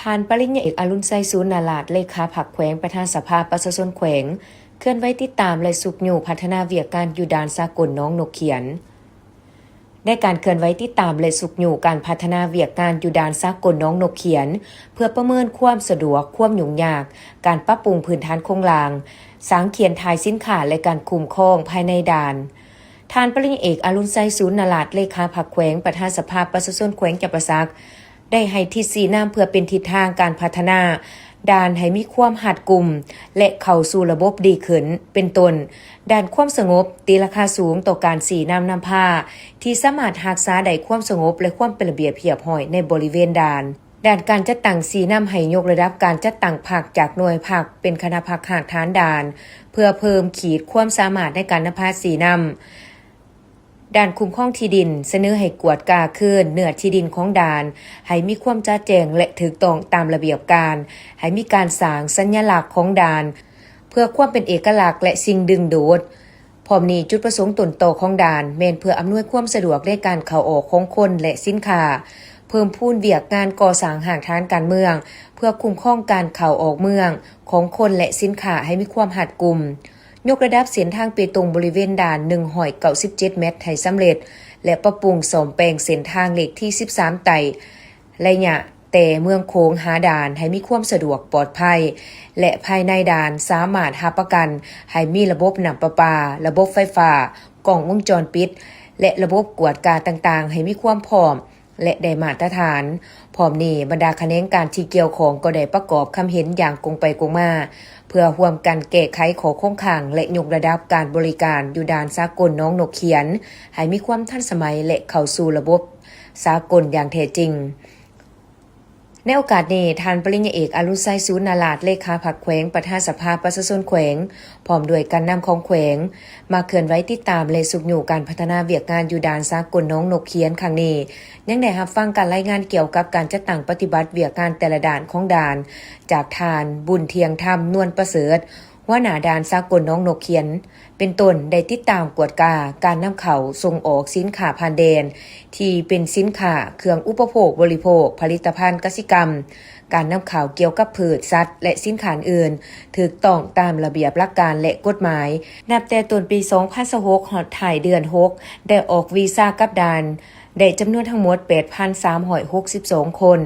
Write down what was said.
ທ່ານປະລິນຍາເອກ ອະລຸນໄຊ ສູນນາລາດ ເລຂາພັກແຂວງ ປະທານສະພາປະຊາຊົນແຂວງ ເຄື່ອນໄຫວຕິດຕາມ ແລະ ຊຸກຍູ້ພັດທະນາວຽກງານຢູ່ດ່ານສາກົນໜອງນົກຂຽນ. ໃນການເຄື່ອນໄຫວຕິດຕາມ ແລະ ຊຸກຍູ້ການພັດທະນາວຽກງານຢູ່ດ່ານສາກົນໜອງນົກຂຽນ ເພື່ອປະເມີນຄວາມສະດວກ, ຄວາມຫຍຸ້ງຍາກ, ການປັບປຸງພື້ນຖານໂຄງລ່າງ, ສາງຂຽນຖ່າຍສິນຄ້າ ແລະ ການຄຸ້ມຄອງພາຍໃນດ່ານ, ທ່ານປະລິນຍາເອກ ອະລຸນໄຊ ສູນນາລາດ ເລຂາພັກແຂວງ ປະທານສະພາປະຊາຊົນແຂວງຈຳປາສັກ ໄດ້ໃຫ້ທິດຊີ້ນຳເພື່ອເປັນທິດທາງການພັດທະນາດ່ານໃຫ້ມີຄວາມຮັດກຸມ ແລະ ເຂົ້າສູ່ລະບົບດີຂຶ້ນ ເປັນຕົ້ນ ດ້ານຄວາມສະຫງົບ ຕີລາຄາສູງຕໍ່ການຊີ້ນຳນຳພາ ທີ່ສາມາດຮັກສາໄດ້ຄວາມສະຫງົບ ແລະ ຄວາມເປັນລະບຽບຮຽບຮ້ອຍໃນບໍລິເວນດ່ານ, ດ້ານການຈັດຕັ້ງຊີ້ນຳໃຫ້ຍົກລະດັບການຈັດຕັ້ງພັກຈາກໜ່ວຍພັກເປັນຄະນະພັກຮາກຖານດ່ານ ເພື່ອເພີ່ມຂີດຄວາມສາມາດໃນການນຳພາຊີ້ນຳ. ດ້ານຄຸ້ມຄອງທີ່ດິນ ສະເໜີໃຫ້ກວດກາຄືນເນື້ອທີ່ດິນຂອງດ່ານ ໃຫ້ມີຄວາມຈະແຈ້ງ ແລະ ຖືກຕ້ອງຕາມລະບຽບການ, ໃຫ້ມີການສ້າງສັນຍະລັກຂອງດ່ານ ເພື່ອຄວາມເປັນເອກະລັກ ແລະ ສິ່ງດຶງດູດ. ພ້ອມນີ້, ຈຸດປະສົງຕົ້ນຕໍຂອງດ່ານ ແມ່ນເພື່ອອຳນວຍຄວາມສະດວກໃນການເຂົ້າອອກຂອງຄົນ ແລະ ສິນຄ້າ, ເພີ່ມພູນວຽກງານກໍ່ສ້າງຮາກຖານການເມືອງ ເພື່ອຄຸ້ມຄອງການເຂົ້າອອກເມືອງຂອງຄົນ ແລະ ສິນຄ້າໃຫ້ມີຄວາມຮັດກຸມ. ຍົກລະດັບເສັ້ນທາງເປຕົງບໍລິເວນດ່ານໜຶ່ງຮ້ອຍເກົ້າສິບເຈັດແມັດໃຫ້ສຳເລັດ ແລະ ປັບປຸງສ້ອມແປງເສັ້ນທາງເລກທີສິບສາມໃຕ້ ໄລຍະແຕ່ເມືອງໂຂງຫາດ່ານໃຫ້ມີຄວາມສະດວກປອດໄພ ແລະ ພາຍໃນດ່ານສາມາດຮັບປະກັນໃຫ້ມີລະບົບນ້ຳປະປາ, ລະບົບໄຟຟ້າ, ກ້ອງວົງຈອນປິດ ແລະ ລະບົບກວດກາຕ່າງໆໃຫ້ມີຄວາມພ້ອມ ແລະ ໄດ້ມາດຕະຖານ. ພ້ອມນີ້, ບັນດາຂະແໜງການທີ່ກ່ຽວຂ້ອງກໍໄດ້ປະກອບຄຳເຫັນຢ່າງກົງໄປກົງມາ ເພື່ອຮ່ວມກັນແກ້ໄຂຂໍ້ຄົງຄ້າງ ແລະ ຍົກລະດັບການບໍລິການຢູ່ດ່ານສາກົນໜອງນົກຂຽນ ໃຫ້ມີຄວາມທັນສະໄໝ ແລະ ເຂົ້າສູ່ລະບົບສາກົນຢ່າງແທ້ຈິງ. ໃນໂອກາດນີ້, ທ່ານປະລິນຍາເອກ ອະລຸນໄຊ ສູນນາລາດ ເລຂາພັກແຂວງ ປະທານສະພາປະຊາຊົນແຂວງ ພ້ອມດ້ວຍການນຳຂອງແຂວງ ມາເຄື່ອນໄຫວຕິດຕາມ ແລະ ຊຸກຍູ້ການພັດທະນາວຽກງານຢູ່ດ່ານສາກົນໜອງນົກຂຽນຄັ້ງນີ້ ຍັງໄດ້ຮັບຟັງການລາຍງານກ່ຽວກັບການຈັດຕັ້ງປະຕິບັດວຽກງານແຕ່ລະດ່ານຂອງດ່ານ ຈາກທ່ານ ບຸນທ່ຽງທຳ ນວນປະເສີດ ຫົວໜ້າດ່ານສາກົນໜອງນົກຂຽນ ເປັນຕົ້ນ ໄດ້ຕິດຕາມກວດກາການນຳເຂົ້າສົ່ງອອກສິນຄ້າຜ່ານແດນ ທີ່ເປັນສິນຄ້າເຄື່ອງອຸປະໂພກບໍລິໂພກ, ຜະລິດຕະພັນກະສິກຳ, ການນຳເຂົ້າກ່ຽວກັບພືດ, ສັດ ແລະ ສິນຄ້າອື່ນ ຖືກຕ້ອງຕາມລະບຽບຫຼັກການ ແລະ ກົດໝາຍ. ນັບແຕ່ຕົ້ນປີສອງພັນຊາວຫົກ ຮອດທ້າຍເດືອນຫົກ ໄດ້ອອກວີຊາກັບດ່ານ ໄດ້ຈຳນວນທັງໝົດແປດພັນສາມຮ້ອຍຫົກສິບສອງຄົນ.